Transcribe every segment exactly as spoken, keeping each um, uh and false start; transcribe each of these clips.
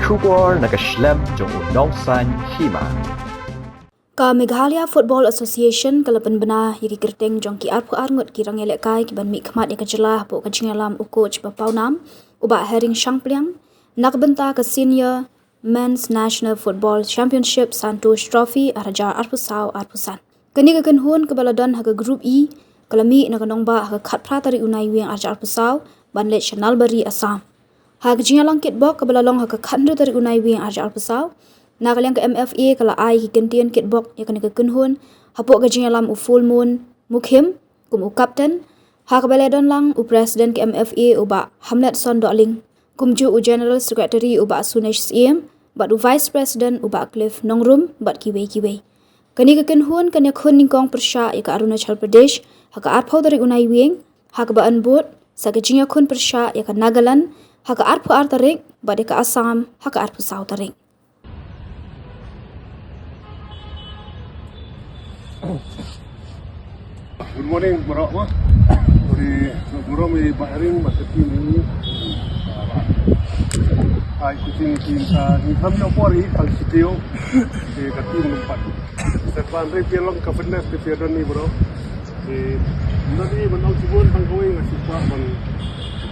Khubor na ka shlem jong u Nongsaiñ Hima. Ka Meghalaya Football Association ka la pynbna ïa ki kyrteng jong ki arphew ar ngut ki rangïalehkai ki ban mih khmat ïa ka jylla hapoh ka jingïalam u coach ba pawnam, u Bah Hering Shangpliang, na ka bynta ka Senior Men's National Football Championship Santosh Trophy ar hajar arphew saw arphew san. Kane ka kynhun kaba la don ha ka Group E ka la mih na ka nongbah ha ka khatphra tarik u Naiwieng ar hajar arphew saw ban leit sha Nalbari, Assam. Ha ka jingïalang kitbok kaba la long ha ka khathynriew tarik u Naiwieng ar hajar arphew saw, na ka liang ka M F A ka la ai ki kyntien kitbok ïa kane ka kynhun hapoh ka jingïalam u Fullmoon Mukhim kum u captain, ha kaba la don lang u President ka M F A u Bah Hamletson Dohling, kumjuh u General Secretary u Bah Sunesh Syiem bad u Vice President u Bah Cliff Nongrum bad kiwei kiwei. Kane ka kynhun kan ïakhun nyngkong pyrshah ïa ka Arunachal Pradesh ha ka arphew tarik u Naiwieng, ha kaba yn bud sa ka jingïakhun pyrshah ïa ka Nagaland ha ka arphew ar tarik bad ïa ka Assam ha ka arphew saw tarik. Good morning, baroh. Sorry, burom ïa Bah Hering bad ka team ni. Ai, coaching team sa ni ham yo por i pang sitio. Te ka team ni pat. Sa ban re pia long ka fitness te pia don ni, bro. Te don ni ban ong sibun tang kawei nga sibun ban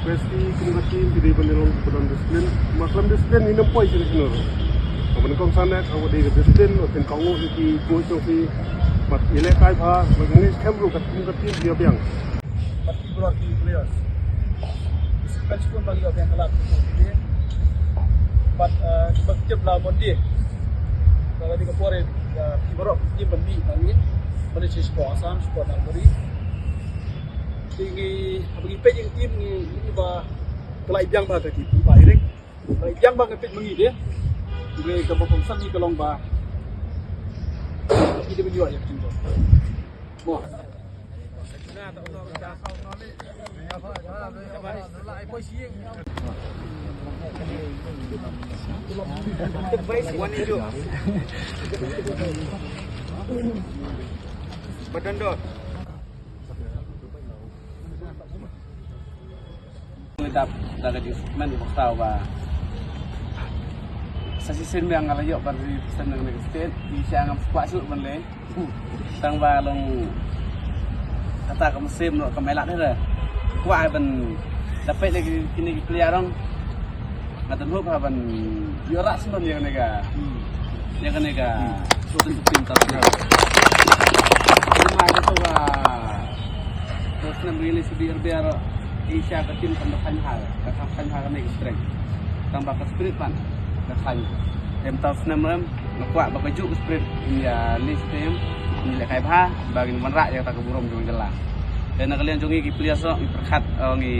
Best ki kum ka team ki dei ban ïalong ki ban discipline. Ma khlem discipline ngin ym poi sha ka shnur. Ka ban kongsan eh ka dei ka discipline, wat pynkohnguh ïa ki coach jong ki. Bad ïalehkai bha, bad ngi skhem ruh ka kum ka team ki ïa biang. Bad ki brot ki players. Discipline skul bang ïa biang ka lad. Bad, eh, ki bad tip la bon dia. Ka la dei ka por eh, ki baroh ki team ban mih bang ïa. Ban ïa shi sport Assam, sport Nalbari. Te ngi, haba ngi peit ïa ka team ngi, ngi ba ka la biang ba ka team, ba i Reng. Ka la biang ba ka peit ma ngi de. Ngi ka ba kongsan ngi ka long ba. Ngi de ba ngi ïa ka team ba. Mo. Ba don dor. Ngi dap da ka jingkmen ba thaw ba sa shisien biang nga la ïoh ban represent na ka state, i sha ngam kwah shuh ban leh. Tang ba long kata ka mynsiem noh ka mailat hera. Kwah ban da peit lagi kine ki player dong. Nga don hope ha ban ïoh rah shuh ban ïa kane ka. Ïa kane ka. Tim ta. Tim ha ka to ba. Terus nam release di R B R Asia ka tim kan da khan ha. Ka khan ha kane ka strength. Tang ba ka spirit ban da khan. Em tau snem rem nga kwah ba ka juk ka spirit ïa list tem ïa lehkai bha ba ngin wanrah ïa kata ka burom jong jylla. Te na ka liang jong ngi ki players ngi pyrkhat ngi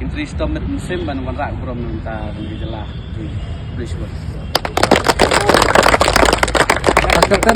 interest tom met mynsiem ban wanrah ka burom jong kata ka jylla. Please. Captain,